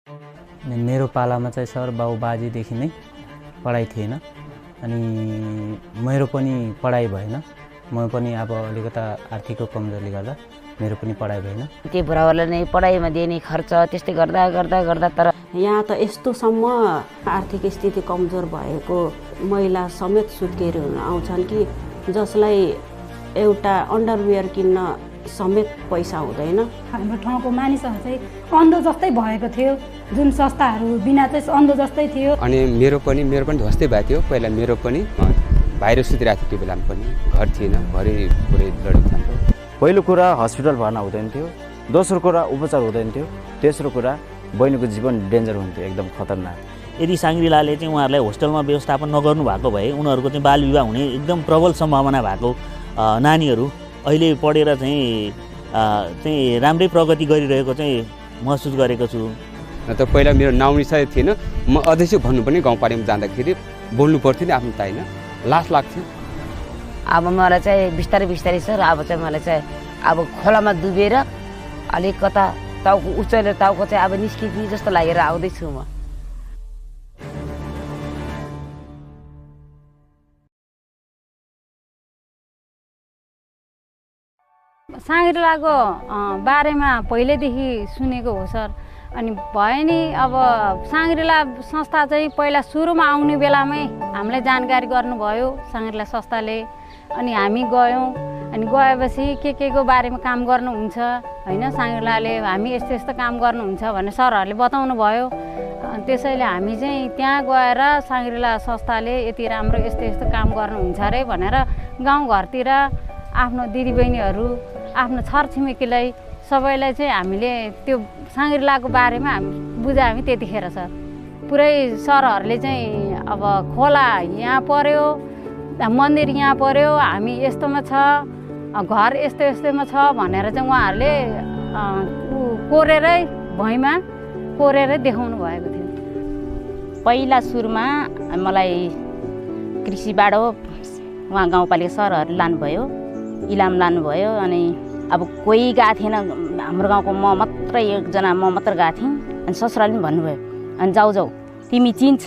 मेरो पालामा चाहिँ सर बाउ बाजेदेखि नै पढाइ थिएन अनि मेरो पनि पढाइ भएन। म पनि अब अलिकता आर्थिक कमजोरीले गर्दा मेरो पनि पढाइ भएन। त्यो बुढाहरूलाई नै पढाइमा दिने खर्च त्यस्तै गर्दा गर्दा गर्दा तर यहाँ त यस्तोसम्म आर्थिक स्थिति कमजोर भएको महिला समेत सुत्केरी हुन आउँछन् कि जसलाई एउटा अन्डरवेयर किन्न समेत पैसा हुँदैन। हाम्रो ठाउँको मानिसहरू चाहिँ अन्धो जस्तै भएको थियो, जुन संस्थाहरू बिना चाहिँ अन्धो जस्तै थियो। अनि मेरो पनि ध्वस्तै भएको थियो। पहिला मेरो पनि बाहिर सुतिरहेको थियो, त्यो बेलामा पनि घर थिएन, घरै पुरै लडेको थियो। पहिलो कुरा हस्पिटल भर्ना हुँदैन थियो, दोस्रो कुरा उपचार हुँदैन थियो, तेस्रो कुरा बहिनीको जीवन डेन्जर हुन्थ्यो, एकदम खतरनाक। यदि साङ्ग्रिलाले चाहिँ उहाँहरूलाई होस्टेलमा व्यवस्थापन नगर्नु भएको भए उनीहरूको चाहिँ बाल विवाह हुने एकदम प्रबल सम्भावना भएको नानीहरू अहिले पढेर चाहिँ राम्रै प्रगति गरिरहेको चाहिँ महसुस गरेको छु। त पहिला मेरो नाउनी सही थिएन, म अध्यक्ष भन्नु पनि गाउँपालिकामा जाँदाखेरि बोल्नु पर्थ्यो नि आफ्नो ताईमा, लाज लाग्थ्यो। अब मलाई चाहिँ बिस्तारै बिस्तारै सर अब चाहिँ मलाई चाहिँ अब खोलामा डुबेर अलिक कता टाउको उचालेर टाउको चाहिँ अब निस्किने जस्तो लागेर आउँदैछु म। साङ्ग्रिलाको बारेमा पहिल्यैदेखि सुनेको हो सर। अनि भयो नि अब साङ्ग्रिला संस्था चाहिँ पहिला सुरुमा आउने बेलामै हामीलाई जानकारी गर्नुभयो साङ्ग्रिला संस्थाले। अनि हामी गयौँ, अनि गएपछि के को बारेमा काम गर्नुहुन्छ होइन, साङ्ग्रिलाले हामी यस्तो यस्तो काम गर्नुहुन्छ भनेर सरहरूले बताउनु भयो। त्यसैले हामी चाहिँ त्यहाँ गएर साङ्ग्रिला संस्थाले यति राम्रो यस्तो यस्तो काम गर्नुहुन्छ अरे भनेर गाउँघरतिर आफ्नो दिदीबहिनीहरू आफ्नो छरछिमेकीलाई सबैलाई चाहिँ हामीले त्यो साङ्ग्रिलाको बारेमा हामी बुझायौँ त्यतिखेर सर। पुरै सरहरूले चाहिँ अब खोला यहाँ पर्यो, मन्दिर यहाँ पर्यो, हामी यस्तोमा छ, घर यस्तो यस्तोमा छ भनेर चाहिँ उहाँहरूले कोरेरै भुइँमा कोरेरै देखाउनु भएको थियो। पहिला सुरुमा मलाई कृषिबाट उहाँ गाउँपालिका सरहरू लानुभयो, इलाम लानुभयो। अनि अब कोही गएको थिएन हाम्रो गाउँको, म मात्रै एकजना म मात्र गएको थिएँ। अनि ससुराले पनि भन्नुभयो अनि जाऊ तिमी चिन्छ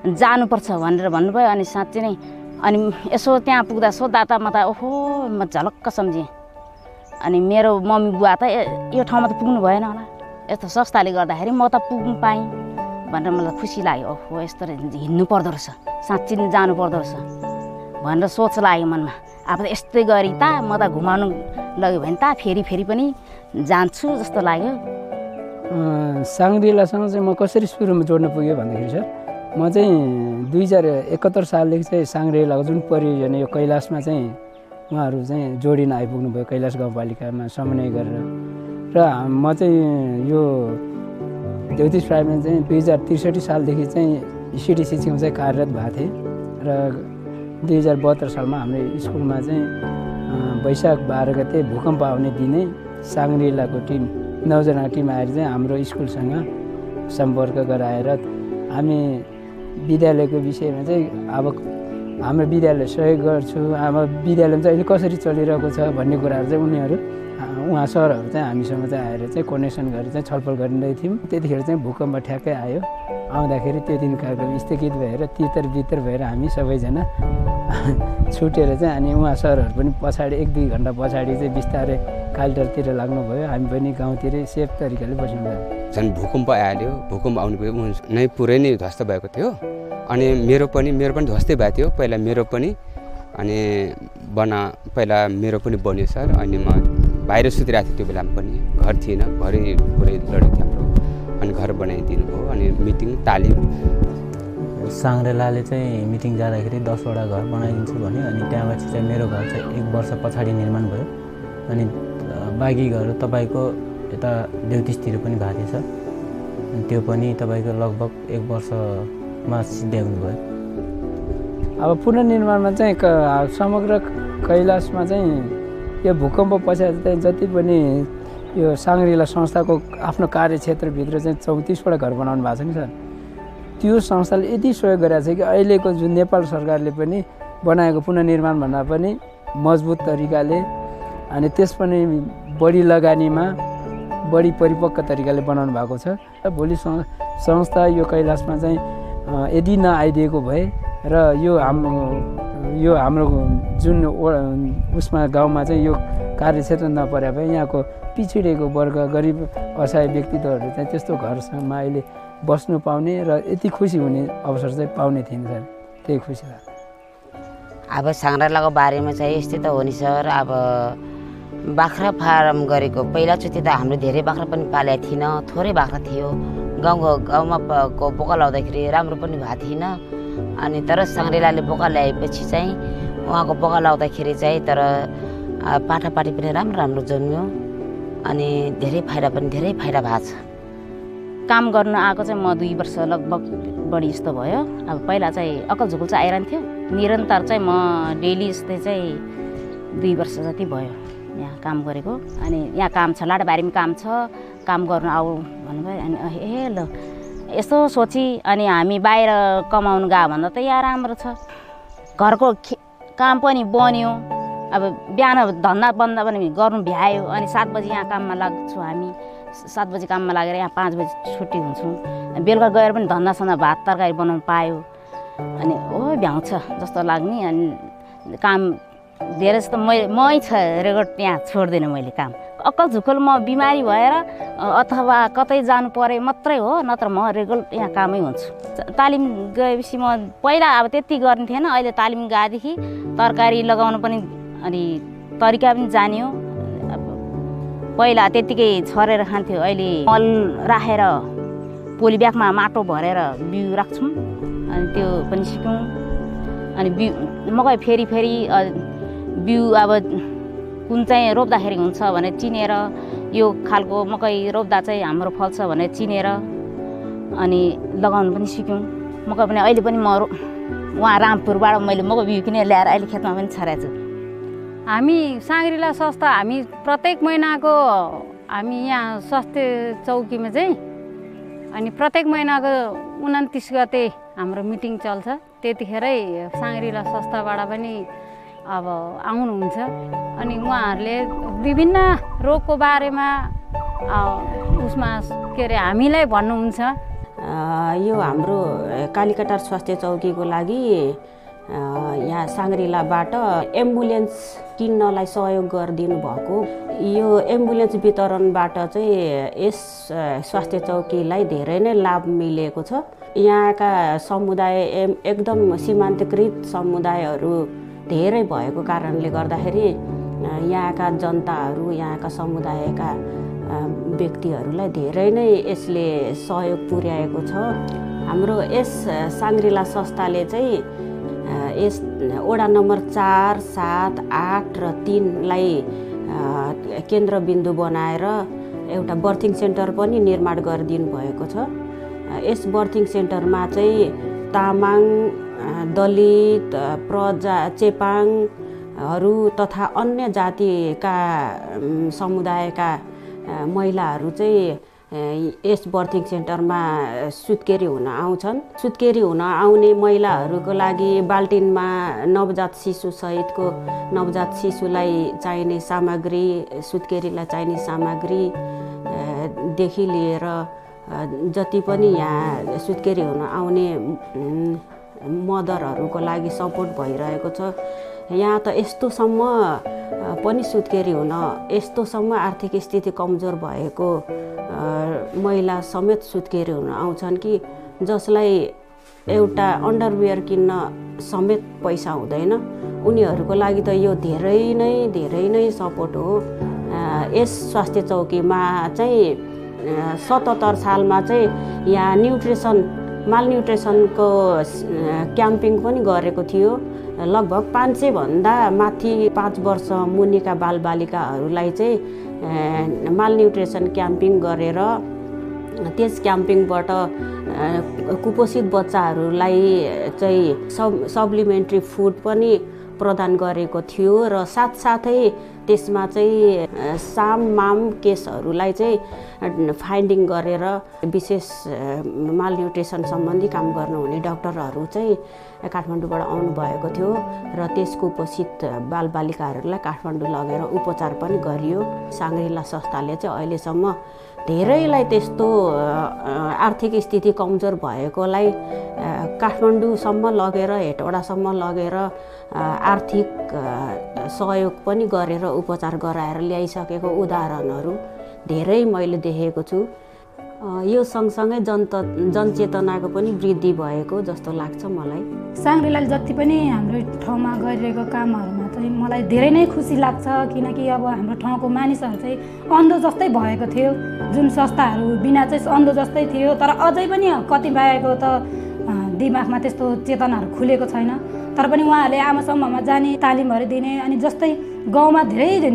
जानुपर्छ भनेर भन्नुभयो। अनि साँच्चै नै अनि यसो त्यहाँ पुग्दा सोद्धा त म त ओहो म झलक्क सम्झेँ। अनि मेरो मम्मी बुवा त यो ठाउँमा त पुग्नु भएन होला, यस्तो संस्थाले गर्दाखेरि म त पुग्नु पाएँ भनेर मलाई खुसी लाग्यो। ओहो यस्तो हिँड्नु पर्दो रहेछ, साँच्चै नै जानु पर्दो रहेछ भनेर सोच लाग्यो मनमा। अब त यस्तै गरी त म त घुमाउनु लग्यो भने त फेरि पनि जान्छु जस्तो लाग्यो। साङ्ग्रिलासँग चाहिँ म कसरी सुरुमा जोड्न पुगेँ भन्दाखेरि सर, म चाहिँ 2071 सालदेखि चाहिँ साङ्ग्रिलाको जुन परियोजना यो कैलाशमा चाहिँ उहाँहरू चाहिँ जोडिन आइपुग्नु भयो कैलाश गाउँपालिकामा समन्वय गरेर। र म चाहिँ यो ज्योतिष प्राइममा चाहिँ 2063 सालदेखि चाहिँ सिटी शिक्षामा चाहिँ कार्यरत भएको थिएँ। र 2072 सालमा हाम्रो स्कुलमा चाहिँ वैशाख 12 गते भूकम्प आउने दिनै साङ्ग्रिलाको टिम 9 जनाको टिम आएर चाहिँ हाम्रो स्कुलसँग सम्पर्क गराएर हामी विद्यालयको विषयमा चाहिँ अब हाम्रो विद्यालय सहयोग गर्छु, अब विद्यालयमा चाहिँ अहिले कसरी चलिरहेको छ भन्ने कुराहरू चाहिँ उनीहरू उहाँ सरहरू चाहिँ हामीसँग चाहिँ आएर चाहिँ कनेक्सन गरेर चाहिँ छलफल गरिँदै थियौँ। त्यतिखेर चाहिँ भूकम्प ठ्याक्कै आयो। आउँदाखेरि त्यो दिन कार्यक्रम स्थगित भएर तितर बितर भएर हामी सबैजना छुटेर चाहिँ अनि उहाँ सरहरू पनि पछाडि 1-2 घन्टा पछाडि चाहिँ बिस्तारै काल्टरतिर लाग्नुभयो, हामी पनि गाउँतिरै सेफ तरिकाले बस्नु भयो। झन् भूकम्प आयो, भूकम्प आउनुभयो नै पुरै नै ध्वस्त भएको थियो। अनि मेरो पनि ध्वस्तै भएको थियो पहिला मेरो पनि। अनि पहिला मेरो पनि बन्यो सर। अनि म बाहिर सुतिरहेको थिएँ त्यो बेलामा पनि, घर थिएन, घरै पुरै लडेको थियो हाम्रो। अनि घर बनाइदिनु भयो। अनि मिटिङ तालिम साङ्ग्रिलाले चाहिँ मिटिङ जाँदाखेरि 10वटा घर बनाइदिन्छु भन्यो। अनि त्यहाँपछि चाहिँ मेरो घर चाहिँ 1 वर्ष पछाडि निर्माण भयो। अनि बाँकी घर तपाईँको यता देउतिसतिर पनि भएको थिएछ, अनि त्यो पनि तपाईँको लगभग 1 वर्षमा सिद्ध्याउनु भयो। अब पुनर्निर्माणमा चाहिँ समग्र कैलाशमा चाहिँ यो भूकम्प पछाडि चाहिँ जति पनि यो साङ्ग्रिला संस्थाको आफ्नो कार्यक्षेत्रभित्र चाहिँ 34वटा घर बनाउनु भएको छ नि सर। त्यो संस्थाले यति सहयोग गरेको छ कि अहिलेको जुन नेपाल सरकारले पनि बनाएको पुनर्निर्माण भन्दा पनि मजबुत तरिकाले अनि त्यस पनि बढी लगानीमा बढी परिपक्व तरिकाले बनाउनु भएको छ। भोलि संस्था यो कैलाशमा चाहिँ यदि नआइदिएको भए र यो हाम्रो जुन उसमा गाउँमा चाहिँ यो कार्यक्षेत्र नपरे भए यहाँको पिछडिएको वर्ग गरिब असहाय व्यक्तित्वहरू चाहिँ त्यस्तो घरसम्म अहिले बस्नु पाउने र यति खुसी हुने अवसर चाहिँ पाउने थिएन सर। त्यही खुसी लाग्यो। अब सङ्ग्रहालयको बारेमा चाहिँ यस्तै त हो नि सर। अब बाख्रा फार्म गरेको पहिलाचोटि त हाम्रो धेरै बाख्रा पनि पालेको थिएन, थोरै बाख्रा थियो। गाउँमा बोका लाउँदाखेरि राम्रो पनि भएको थिएन। अनि तर सङ्ग्रहालयले बोका ल्याएपछि चाहिँ उहाँको बोका लाउँदाखेरि चाहिँ तर पाठापाठी पनि राम्रो जन्मियो अनि धेरै फाइदा भएको छ। काम गर्न आएको चाहिँ म 2 वर्ष लगभग बढी जस्तो भयो। अब पहिला चाहिँ अकल झुकुल चाहिँ आइरहन्थ्यो, निरन्तर चाहिँ म डेली जस्तै चाहिँ 2 वर्ष जति भयो यहाँ काम गरेको। अनि यहाँ काम छ, लाडाबारीमा काम छ, काम गर्न आऊ भन्नुभयो। अनि ए ल यस्तो सोची अनि हामी बाहिर कमाउनु गयो भन्दा त यहाँ राम्रो छ, घरको काम पनि बन्यो। अब बिहान धन्दा बन्दा पनि गर्नु भ्यायो। अनि 7 बजी यहाँ काममा लाग्छौँ हामी, 7 बजी काममा लागेर यहाँ 5 बजी छुट्टी हुन्छौँ। बेलुका गएर पनि धन्दासँग भात तरकारी बनाउनु पायो अनि भ्याउँछ जस्तो लाग्ने। अनि काम धेरै जस्तो मै छ रेकर्ड यहाँ छोड्दिनँ मैले काम। अक्कल झुक्कल म बिमारी भएर अथवा कतै जानु परे मात्रै हो, नत्र म रेगुलर यहाँ कामै हुन्छु। तालिम गएपछि म पहिला अब त्यति गर्ने थिएन, अहिले तालिम गएदेखि तरकारी लगाउनु पनि अनि तरिका पनि जान्यो। पहिला त्यत्तिकै छरेर खान्थ्यो, अहिले मल राखेर पोली ब्यागमा माटो भरेर बिउ राख्छौँ अनि त्यो पनि सिक्यौँ। अनि मकै फेरि बिउ अब कुन चाहिँ रोप्दाखेरि हुन्छ भने चिनेर यो खालको मकै रोप्दा चाहिँ हाम्रो फल्छ भने चिनेर अनि लगाउनु पनि सिक्यौँ। मकै पनि अहिले पनि म उहाँ रामपुरबाट मैले मकै बिउ किनेर ल्याएर अहिले खेतमा पनि छरेको छु। हामी साङ्ग्रिला संस्था हामी प्रत्येक महिनाको हामी यहाँ स्वास्थ्य चौकीमा चाहिँ अनि प्रत्येक महिनाको 29 गते हाम्रो मिटिङ चल्छ। त्यतिखेरै साङ्ग्रिला संस्थाबाट पनि अब आउनुहुन्छ अनि उहाँहरूले विभिन्न रोगको बारेमा उसमा के अरे हामीलाई भन्नुहुन्छ। यो हाम्रो कालीकटार स्वास्थ्य चौकीको लागि यहाँ साङ्ग्रिलाबाट एम्बुलेन्स किन्नलाई सहयोग गरिदिनु भएको। यो एम्बुलेन्स वितरणबाट चाहिँ यस स्वास्थ्य चौकीलाई धेरै नै लाभ मिलेको छ। यहाँका समुदाय एकदम सीमान्तकृत समुदायहरू धेरै भएको कारणले गर्दाखेरि यहाँका जनताहरू, यहाँका समुदायका व्यक्तिहरूलाई धेरै नै यसले सहयोग पुर्याएको छ। हाम्रो यस साङ्ग्रिला संस्थाले चाहिँ यस वडा नम्बर 4, 7, 8 र 3लाई केन्द्रबिन्दु बनाएर एउटा बर्थिङ सेन्टर पनि निर्माण गरिदिनु भएको छ। यस बर्थिङ सेन्टरमा चाहिँ तामाङ, दलित, प्रजा, चेपाङहरू तथा अन्य जातिका समुदायका महिलाहरू चाहिँ यस बर्थिङ सेन्टरमा सुत्केरी हुन आउँछन्। सुत्केरी हुन आउने महिलाहरूको लागि बाल्टिनमा नवजात शिशुसहितको नवजात शिशुलाई चाहिने सामग्री, सुत्केरीलाई चाहिने सामग्रीदेखि लिएर जति पनि यहाँ सुत्केरी हुन आउने मदरहरूको लागि सपोर्ट भइरहेको छ। यहाँ त यस्तोसम्म पनि सुत्केरी हुन, यस्तोसम्म आर्थिक स्थिति कमजोर भएको महिला समेत सुत्केरी हुन आउँछन् कि जसलाई एउटा अन्डरवेयर किन्न समेत पैसा हुँदैन। उनीहरूको लागि त यो धेरै नै सपोर्ट हो। यस स्वास्थ्य चौकीमा चाहिँ 77 सालमा चाहिँ यहाँ मालन्युट्रिसनको क्याम्पिङ पनि गरेको थियो। लगभग 500 भन्दा माथि 5 वर्ष मुनिका बालबालिकाहरूलाई चाहिँ मालन्युट्रिसन क्याम्पिङ गरेर त्यस क्याम्पिङबाट कुपोषित बच्चाहरूलाई चाहिँ सप्लिमेन्ट्री फुड पनि प्रदान गरेको थियो र साथसाथै त्यसमा चाहिँ साम केसहरूलाई चाहिँ फाइन्डिङ गरेर विशेष मालन्युट्रिसन सम्बन्धी काम गर्नुहुने डाक्टरहरू चाहिँ काठमाडौँबाट आउनुभएको थियो र त्यसको उपस्थित बालबालिकाहरूलाई काठमाडौँ लगेर उपचार पनि गरियो। साङ्ग्रिला संस्थाले चाहिँ अहिलेसम्म धेरैलाई त्यस्तो आर्थिक स्थिति कमजोर भएकोलाई काठमाडौँसम्म लगेर हेटौडासम्म लगेर आर्थिक सहयोग पनि गरेर उपचार गराएर ल्याइसकेको उदाहरणहरू धेरै मैले देखेको छु। यो सँगसँगै जनचेतनाको पनि वृद्धि भएको जस्तो लाग्छ मलाई। साङ्ग्रिलाले जति पनि हाम्रो ठाउँमा गरिरहेको कामहरूमा चाहिँ मलाई धेरै नै खुसी लाग्छ, किनकि अब हाम्रो ठाउँको मानिसहरू चाहिँ अन्धो जस्तै भएको थियो। जुन संस्थाहरू बिना चाहिँ अन्धो जस्तै थियो, तर अझै पनि कतिपयको त दिमागमा त्यस्तो चेतनाहरू खुलेको छैन। तर पनि उहाँहरूले आमासम्ममा जाने, तालिमहरू दिने, अनि जस्तै गाउँमा धेरै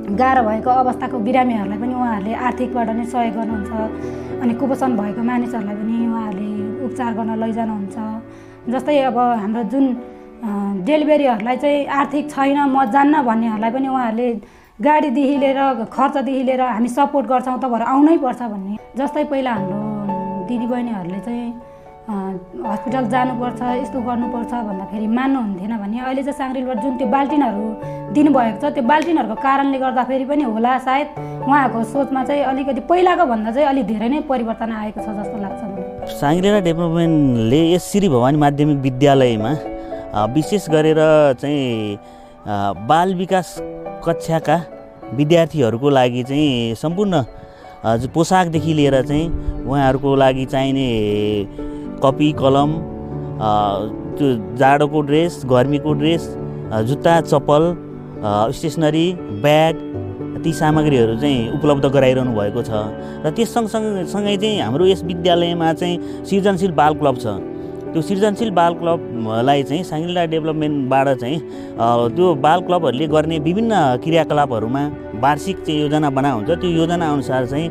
गाह्रो भएको अवस्थाको बिरामीहरूलाई पनि उहाँहरूले आर्थिकबाट नै सहयोग गर्नुहुन्छ। अनि कुपोषण भएको मानिसहरूलाई पनि उहाँहरूले उपचार गर्न लैजानुहुन्छ। जस्तै अब हाम्रो जुन डेलिभरीहरूलाई चाहिँ आर्थिक छैन, म जान्न भन्नेहरूलाई पनि उहाँहरूले गाडीदेखि लिएर खर्चदेखि लिएर हामी सपोर्ट गर्छौँ, तपाईँहरू आउनै पर्छ भन्ने। जस्तै पहिला हाम्रो दिदीबहिनीहरूले चाहिँ हस्पिटल जानुपर्छ, यस्तो गर्नुपर्छ भन्दाखेरि मान्नुहुन्थेन भने अहिले चाहिँ साङ्ग्रिलबाट जुन त्यो बाल्टिनहरू दिनुभएको छ, त्यो बाल्टिनहरूको कारणले गर्दाखेरि पनि होला सायद उहाँहरूको सोचमा चाहिँ अलिकति पहिलाको भन्दा चाहिँ अलिक धेरै नै परिवर्तन आएको छ जस्तो लाग्छ मलाई। साङ्ग्रिला डेभलपमेन्टले यस श्री भवानी माध्यमिक विद्यालयमा विशेष गरेर चाहिँ बाल विकास कक्षाका विद्यार्थीहरूको लागि चाहिँ सम्पूर्ण पोसाकदेखि लिएर चाहिँ उहाँहरूको लागि चाहिने कपी, कलम, त्यो जाडोको ड्रेस, गर्मीको ड्रेस, जुत्ता, चप्पल, स्टेसनरी, ब्याग, ती सामग्रीहरू चाहिँ उपलब्ध गराइरहनु भएको छ। र त्यस सँगसँगै चाहिँ हाम्रो यस विद्यालयमा चाहिँ सृजनशील बाल क्लब छ। त्यो सृजनशील बाल क्लबलाई चाहिँ साङ्ग्रिला डेभलपमेन्टबाट चाहिँ त्यो बाल क्लबहरूले गर्ने विभिन्न क्रियाकलापहरूमा वार्षिक चाहिँ योजना बना हुन्छ। त्यो योजना अनुसार चाहिँ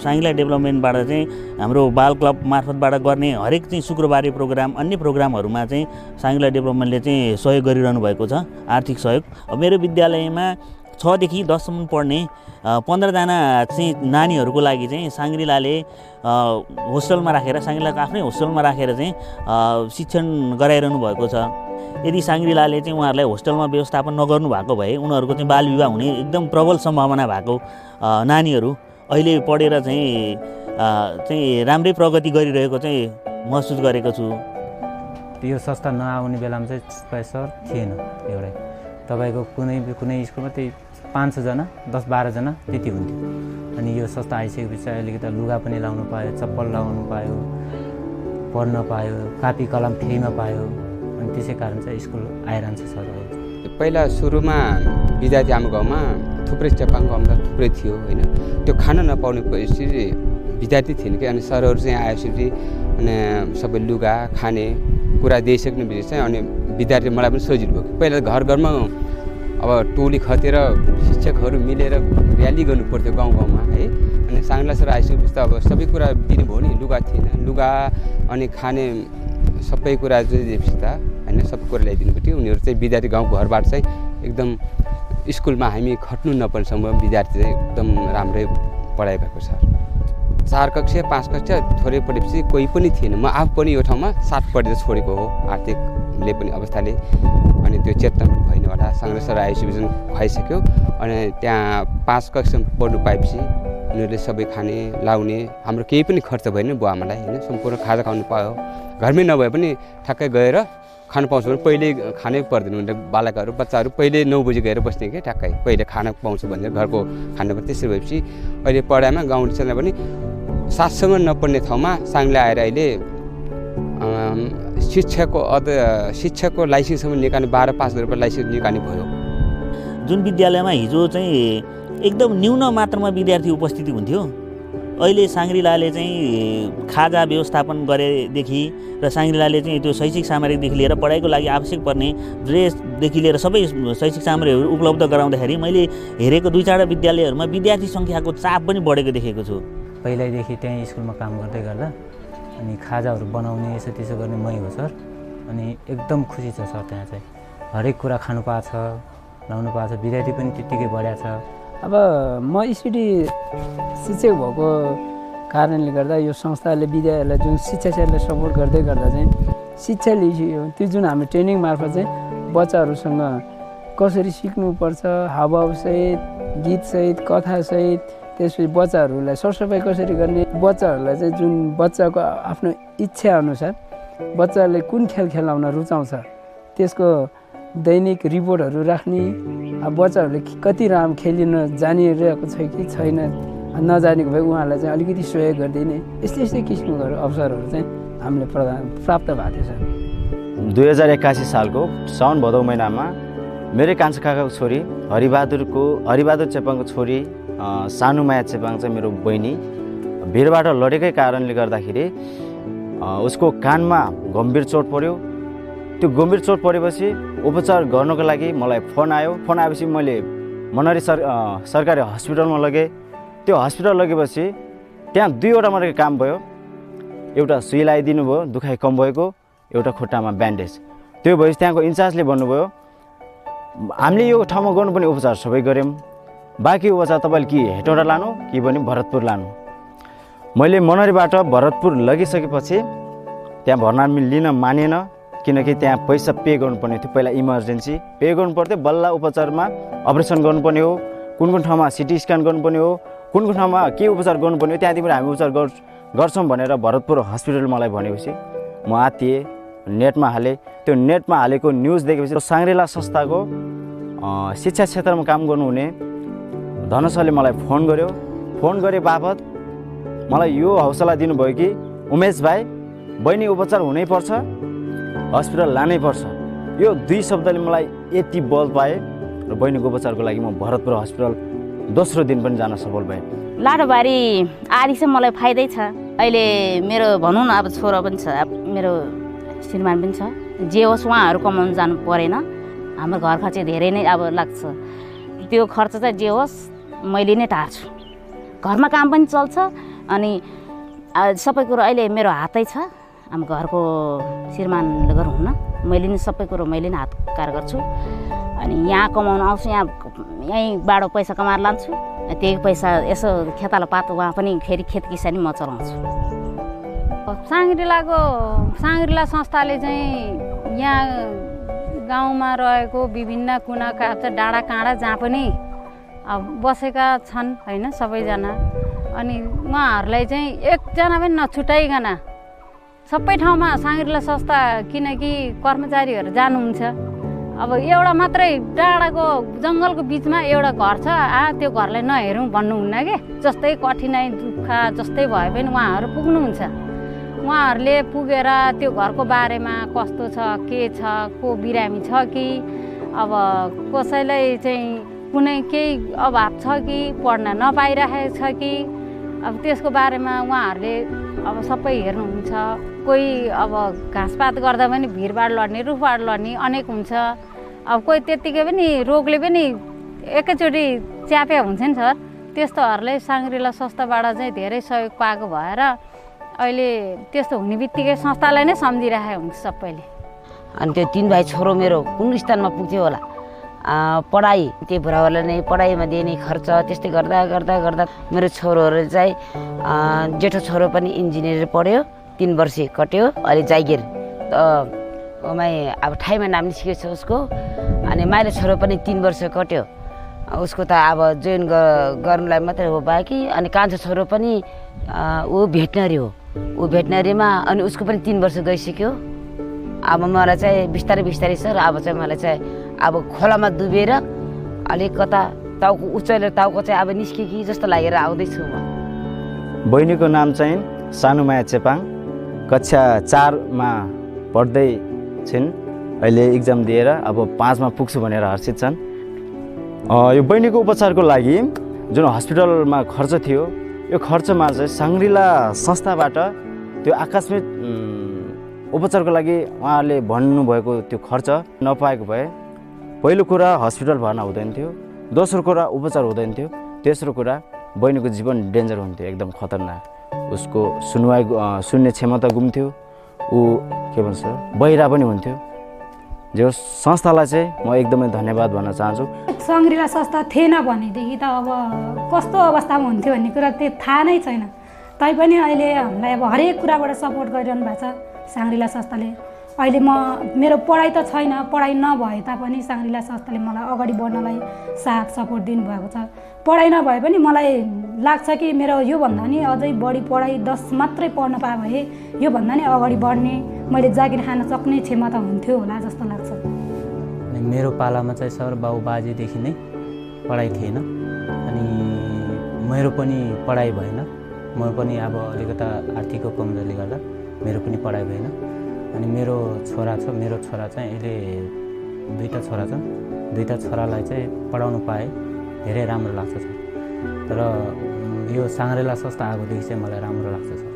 साङ्ग्रिला डेभलपमेन्टबाट चाहिँ हाम्रो बाल क्लब मार्फतबाट गर्ने हरेक चाहिँ शुक्रबारे प्रोग्राम, अन्य प्रोग्रामहरूमा चाहिँ साङ्ग्रिला डेभलपमेन्टले चाहिँ सहयोग गरिरहनु भएको छ, आर्थिक सहयोग। मेरो विद्यालयमा 6 देखि 10 सम्म पढ्ने 15 जना चाहिँ नानीहरूको लागि चाहिँ साङ्ग्रिलाले होस्टेलमा राखेर, साङ्ग्रिलाको आफ्नै होस्टेलमा राखेर चाहिँ शिक्षण गराइरहनु भएको छ। यदि साङ्ग्रिलाले चाहिँ उहाँहरूलाई होस्टेलमा व्यवस्थापन नगर्नु भएको भए उनीहरूको चाहिँ बाल विवाह हुने एकदम प्रबल सम्भावना भएको नानीहरू अहिले पढेर चाहिँ राम्रै प्रगति गरिरहेको चाहिँ महसुस गरेको छु। यो संस्था नआउने बेलामा चाहिँ सर थिएन एउटै। तपाईँको कुनै स्कुलमा त्यही 500 जना, 10-12 जना त्यति हुन्थ्यो। अनि यो संस्था आइसकेपछि अलिकति लुगा पनि लाउनु पायो, चप्पल लाउनु पायो, पढ्न पायो, कापी कलम फ्रीमा पायो। अनि त्यसै कारण चाहिँ स्कुल आइरहन्छ सर। पहिला सुरुमा विद्यार्थी हाम्रो गाउँमा थुप्रै, चेपाङ गाउँमा थुप्रै थियो होइन। त्यो खान नपाउने परिस्थिति विद्यार्थी थिएन कि। अनि सरहरू चाहिँ आएपछि अनि सबै लुगा खाने कुरा दिइसक्ने बित्तिकै चाहिँ अनि विद्यार्थी मलाई पनि सजिलो भयो। पहिला घर घरमा अब टोली खतेर शिक्षकहरू मिलेर र्याली गर्नु पर्थ्यो गाउँ गाउँमा है। अनि साङ्ग्रिला सर आइसकेपछि त अब सबै कुरा दिनुभयो नि। लुगा थिएन, लुगा अनि खाने सबै कुरा चाहिँ दिएपछि त होइन, सबै कुरा ल्याइदिनु पर्थ्यो। उनीहरू चाहिँ विद्यार्थी गाउँ घरबाट चाहिँ एकदम स्कुलमा हामी खट्नु नपर्नेसम्म विद्यार्थी चाहिँ एकदम राम्रै पढाइ भएको छ। 4 कक्षा 5 कक्षा थोरै पढेपछि कोही पनि थिएन। म आफू पनि यो ठाउँमा 7 पढेर छोडेको हो, आर्थिकले पनि अवस्थाले। अनि त्यो चेतना भएन होला। साङ्ग्रिला सर आइसकेपछि खुवाइसक्यो। अनि त्यहाँ 5 कक्षा पढ्नु पाएपछि उनीहरूले सबै खाने लाउने, हाम्रो केही पनि खर्च भएन बुवा आमालाई होइन। सम्पूर्ण खाजा खानु पायो। घरमै नभए पनि ठ्याक्कै गएर खानु पाउँछ भने पहिले खानै पर्दैन। उनीहरूले बालकहरू बच्चाहरू पहिले 9 बजी गएर बस्ने कि ठ्याक्कै पहिले खाना पाउँछ भनेर घरको खानु पर्छ। त्यसरी भएपछि अहिले पढाइमा गाउँ टिचरलाई पनि 7सँग नपढ्ने ठाउँमा साङ्ग्रिला आएर अहिले शिक्षकको लाइसेन्ससम्म निकाल्ने 12 पास गरेर लाइसेन्स निकाल्ने भयो। जुन विद्यालयमा हिजो चाहिँ एकदम न्यून मात्रामा विद्यार्थी उपस्थिति हुन्थ्यो, अहिले साङ्ग्रिलाले चाहिँ खाजा व्यवस्थापन गरेदेखि र साङ्ग्रिलाले चाहिँ त्यो शैक्षिक सामग्रीदेखि लिएर पढाइको लागि आवश्यक पर्ने ड्रेसदेखि लिएर सबै शैक्षिक सामग्रीहरू उपलब्ध गराउँदाखेरि मैले हेरेको 2-4 विद्यालयहरूमा विद्यार्थी सङ्ख्याको चाप पनि बढेको देखेको छु। पहिल्यैदेखि त्यहीँ स्कुलमा काम गर्दै गर्दा अनि खाजाहरू बनाउने यसो त्यसो गर्ने मै हो सर। अनि एकदम खुसी छ सर। त्यहाँ चाहिँ हरेक कुरा खानु पाएको छ। लाउनु पाएको छ, विद्यार्थी पनि त्यत्तिकै बढ्या छ। अब म स्टडी शिक्षक भएको कारणले गर्दा यो संस्थाले विद्यालयलाई जुन शिक्षा क्षेत्रलाई सपोर्ट गर्दै गर्दा चाहिँ शिक्षा लिइयो त्यो जुन हाम्रो ट्रेनिङ मार्फत चाहिँ बच्चाहरूसँग कसरी सिक्नुपर्छ, हावभावसहित, गीतसहित, कथासहित, त्यसपछि बच्चाहरूलाई सरसफाइ कसरी गर्ने, बच्चाहरूलाई चाहिँ जुन बच्चाको आफ्नो इच्छाअनुसार बच्चाले कुन खेल खेलाउन रुचाउँछ त्यसको दैनिक रिपोर्टहरू राख्ने, बच्चाहरूले कति राम्रो खेलिन जानिरहेको छ कि छैन नजानेको भए उहाँहरूलाई चाहिँ अलिकति सहयोग गरिदिने यस्तै किसिमको अवसरहरू चाहिँ हामीले प्राप्त भएको थियो सर। 2081 सालको साउन भदौ महिनामा मेरै कान्छा काकाको छोरी हरिबहादुर चेपाङको छोरी सानुमाया चेपाङ चाहिँ मेरो बहिनी भिरबाट लडेकै कारणले गर्दाखेरि उसको कानमा गम्भीर चोट पर्यो। त्यो गम्भीर चोट परेपछि उपचार गर्नको लागि मलाई फोन आयो। फोन आएपछि मैले मनरी सरकारी हस्पिटलमा लगेँ। त्यो हस्पिटल लगेपछि त्यहाँ 2वटा मात्रै काम भयो। एउटा सुई लगाइदिनु भयो दुखाइ कम भएको, एउटा खुट्टामा ब्यान्डेज। त्यो भएपछि त्यहाँको इन्चार्जले भन्नुभयो हामीले यो ठाउँमा गर्नुपर्ने उपचार सबै गऱ्यौँ, बाँकी उपचार तपाईँले कि हेटौँडा लानु कि भने भरतपुर लानु। मैले मनरीबाट भरतपुर लगिसकेपछि त्यहाँ भर्ना लिन मानेन, किनकि त्यहाँ पैसा पे गर्नुपर्ने थियो। पहिला इमर्जेन्सी पे गर्नु पर्थ्यो, बल्ल उपचारमा अपरेसन गर्नुपर्ने हो, कुन ठाउँमा सिटी स्क्यान गर्नुपर्ने हो, कुन ठाउँमा के उपचार गर्नुपर्ने हो, त्यहाँदेखि हामी उपचार गर्छौँ भनेर भरतपुर हस्पिटल मलाई भनेपछि म आत्तिएँ, नेटमा हालेँ। त्यो नेटमा हालेको न्युज देखेपछि साङ्ग्रेला संस्थाको शिक्षा क्षेत्रमा काम गर्नुहुने धनसरले मलाई फोन गर्यो। फोन गरे बापत मलाई यो हौसला दिनुभयो कि उमेश भाइ बहिनी उपचार हुनैपर्छ, हस्पिटल लानै पर्छ। यो 2 शब्दले मलाई यति बल पाएँ र बहिनीको उपचारको लागि म भरतपुर हस्पिटल दोस्रो दिन पनि जान सफल भएँ। लाडोबारी आदिसम्म मलाई फाइदै छ। अहिले मेरो भनौँ न अब छोरा पनि छ, मेरो श्रीमान पनि छ, जे होस् उहाँहरू कमाउनु जानु परेन। हाम्रो घर खर्च धेरै नै अब लाग्छ, त्यो खर्च चाहिँ जे होस् मैले नै टार्छु। घरमा काम पनि चल्छ अनि सबै कुरो अहिले मेरो हातै छ। हाम्रो घरको श्रीमानले गर्नुहुन्न, मैले नै सबै कुरो मैले नै हात कार गर्छु। अनि यहाँ कमाउनु आउँछु, यहीँबाट पैसा कमाएर लान्छु। त्यही पैसा यसो खेतालापात उहाँ पनि फेरि खेत किसानी म चलाउँछु। साङ्ग्रिला संस्थाले चाहिँ यहाँ गाउँमा रहेको विभिन्न कुना काप्चा डाँडा काँडा जहाँ पनि बसेका छन् होइन सबैजना। अनि उहाँहरूलाई चाहिँ एकजना पनि नछुटाइकन सबै ठाउँमा साङ्ग्रिला संस्था, किनकि कर्मचारीहरू जानुहुन्छ। अब एउटा मात्रै डाँडाको जङ्गलको बिचमा एउटा घर छ, त्यो घरलाई नहेरौँ भन्नुहुन्न कि। जस्तै कठिनाइ दुःख जस्तै भए पनि उहाँहरू पुग्नुहुन्छ। उहाँहरूले पुगेर त्यो घरको बारेमा कस्तो छ, के छ, को बिरामी छ कि, अब कसैलाई चाहिँ कुनै केही अभाव छ कि, पढ्न नपाइरहेको छ कि, अब त्यसको बारेमा उहाँहरूले अब सबै हेर्नुहुन्छ। कोही अब घाँसपात गर्दा पनि भिरबाड लड्ने, रुखबाड लड्ने अनेक हुन्छ। अब कोही त्यत्तिकै पनि रोगले पनि एकैचोटि च्यापे हुन्छ नि सर। त्यस्तोहरूलाई साङ्ग्रिला संस्थाबाट चाहिँ धेरै सहयोग पाएको भएर अहिले त्यस्तो हुने बित्तिकै संस्थालाई नै सम्झिरहेको हुन्छ सबैले। अनि त्यो 3 भाइ छोरो मेरो कुन स्थानमा पुग्थ्यो होला, पढाइ त्यो बुढाहरूलाई नै पढाइमा दिने खर्च, त्यस्तै गर्दा गर्दा गर्दा मेरो छोरोहरू चाहिँ जेठो छोरो पनि इन्जिनियर पढ्यो, 3 वर्ष कट्यो। अहिले जागिर अब ठाईमा नाम निस्केको छ उसको। अनि माइलो छोरो पनि 3 वर्ष कट्यो, उसको त अब जोइन गर्नुलाई मात्रै हो बाँकी। अनि कान्छो छोरो पनि ऊ भेटनरी हो, ऊ भेटनरीमा, अनि उसको पनि 3 वर्ष गइसक्यो। अब मलाई चाहिँ बिस्तारै बिस्तारै सर अब चाहिँ मलाई चाहिँ अब खोलामा डुबेर अलिक कता टाउको उचालेर टाउको चाहिँ अब निस्क्यो कि जस्तो लागेर आउँदैछु म। बहिनीको नाम चाहिँ सानुमाया चेपाङ, कक्षा 4मा पढ्दै छिन्। अहिले इक्जाम दिएर अब 5मा पुग्छु भनेर हर्षित छन्। यो बहिनीको उपचारको लागि जुन हस्पिटलमा खर्च थियो, यो खर्चमा चाहिँ साङ्ग्रिला संस्थाबाट त्यो आकस्मिक उपचारको लागि उहाँहरूले भन्नुभएको त्यो खर्च नपाएको भए पहिलो कुरा हस्पिटल भर्ना हुँदैन थियो, दोस्रो कुरा उपचार हुँदैन थियो, तेस्रो कुरा बहिनीको जीवन डेन्जर हुन्थ्यो, एकदम खतरनाक। उसको सुन्ने क्षमता गुम्थ्यो, ऊ के भन्छ बहिरा पनि हुन्थ्यो। जो संस्थालाई चाहिँ म एकदमै धन्यवाद भन्न चाहन्छु। साङ्ग्रिला संस्था थिएन भनेदेखि त अब कस्तो अवस्थामा हुन्थ्यो भन्ने कुरा त्यो थाहा नै छैन। तैपनि अहिले हामीलाई अब हरेक कुराबाट सपोर्ट गरिरहनु भएको छ साङ्ग्रिला संस्थाले। अहिले मेरो पढाइ त छैन, पढाइ नभए तापनि साङ्ग्रिला संस्थाले मलाई अगाडि बढ्नलाई साथ सपोर्ट दिनुभएको छ। पढाइ नभए पनि मलाई लाग्छ कि मेरो योभन्दा नि अझै बढी पढाइ 10 मात्रै पढ्न पाए भए योभन्दा नि अगाडि बढ्ने, मैले जागिर खान सक्ने क्षमता हुन्थ्यो होला जस्तो लाग्छ। मेरो पालामा चाहिँ सर बाउ बाजेदेखि नै पढाइ थिएन, अनि मेरो पनि पढाइ भएन। म पनि अब अलिकता आर्थिक कमजोरीले गर्दा मेरो पनि पढाइ भएन। अनि मेरो छोरा छ, मेरो छोरा चाहिँ अहिले 2टा छोरा छन्। 2टा छोरालाई चाहिँ पढाउनु पाए धेरै राम्रो लाग्छ सर। तर यो साङ्ग्रेला संस्था आएकोदेखि चाहिँ मलाई राम्रो लाग्छ सर।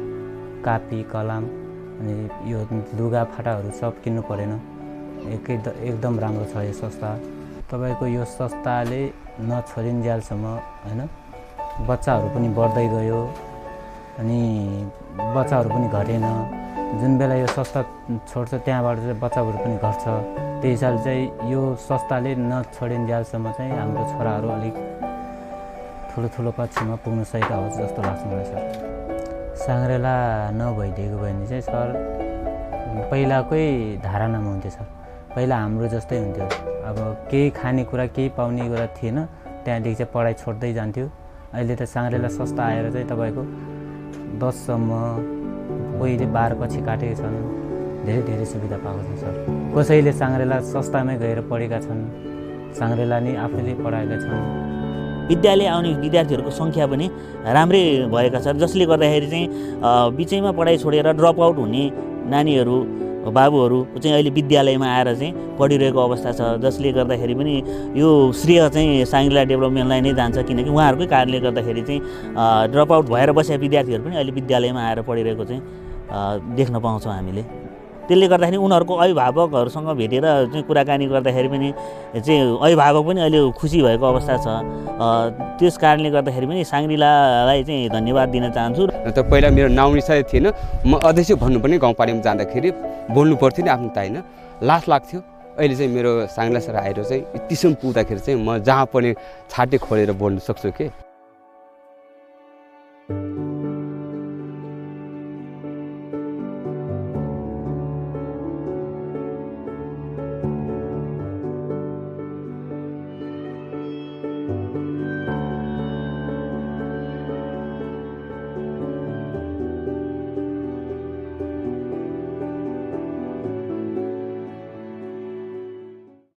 कापी कलम अनि यो लुगा फाटाहरू सब किन्नु परेन, एकदम राम्रो छ यो संस्था। तपाईँको यो संस्थाले नछोडिन्जेलसम्म होइन बच्चाहरू पनि बढ्दै गयो, अनि बच्चाहरू पनि घटेन। जुन बेला यो संस्था छोड्छ त्यहाँबाट चाहिँ बच्चाहरू पनि घट्छ। त्यही हिसाबले चाहिँ यो संस्थाले नछोडिन्जेलसम्म चाहिँ हाम्रो छोराहरू अलिक ठुलो कक्षामा पुग्न सकेका होस् जस्तो लाग्छ मलाई सर। साङ्ग्रेला नभइदिएको भयो भने चाहिँ सर पहिलाकै धारणामा हुन्थ्यो सर। पहिला हाम्रो जस्तै हुन्थ्यो, अब केही खानेकुरा केही पाउने कुरा थिएन, त्यहाँदेखि चाहिँ पढाइ छोड्दै जान्थ्यो। अहिले त साङ्ग्रेला संस्था आएर चाहिँ तपाईँको 10सम्म, कोहीले 12 कक्षी काटेका छन्, धेरै सुविधा पाएको छ सर। कसैले साङ्ग्रेला संस्थामै गएर पढेका छन्, साङ्ग्रेला नै आफैले पढाएका छन्। विद्यालय आउने विद्यार्थीहरूको सङ्ख्या पनि राम्रै भएका छन्, जसले गर्दाखेरि चाहिँ बिचैमा पढाइ छोडेर ड्रप आउट हुने नानीहरू बाबुहरू चाहिँ अहिले विद्यालयमा आएर चाहिँ पढिरहेको अवस्था छ। जसले गर्दाखेरि पनि यो श्रेय चाहिँ साङ्ग्रिला डेभलपमेन्टलाई नै जान्छ, किनकि उहाँहरूकै कारणले गर्दाखेरि चाहिँ ड्रप आउट भएर बसेका विद्यार्थीहरू पनि अहिले विद्यालयमा आएर पढिरहेको चाहिँ देख्न पाउँछौँ हामीले। त्यसले गर्दाखेरि उनीहरूको अभिभावकहरूसँग भेटेर चाहिँ कुराकानी गर्दाखेरि पनि चाहिँ अभिभावक पनि अहिले खुसी भएको अवस्था छ। त्यस कारणले गर्दाखेरि पनि साङ्ग्रिलालाई चाहिँ धन्यवाद दिन चाहन्छु। त पहिला मेरो नाउँ निसाय थिएन, म अध्यक्ष भन्नुपर्ने गाउँपालिकामा जाँदाखेरि बोल्नु पर्थ्यो नि आफ्नो त होइन, लाज लाग्थ्यो। अहिले चाहिँ मेरो साङ्ग्रिला सर आएर चाहिँ यतिसम्म पुग्दाखेरि चाहिँ म जहाँ पनि छाटे खोलेर बोल्न सक्छु के।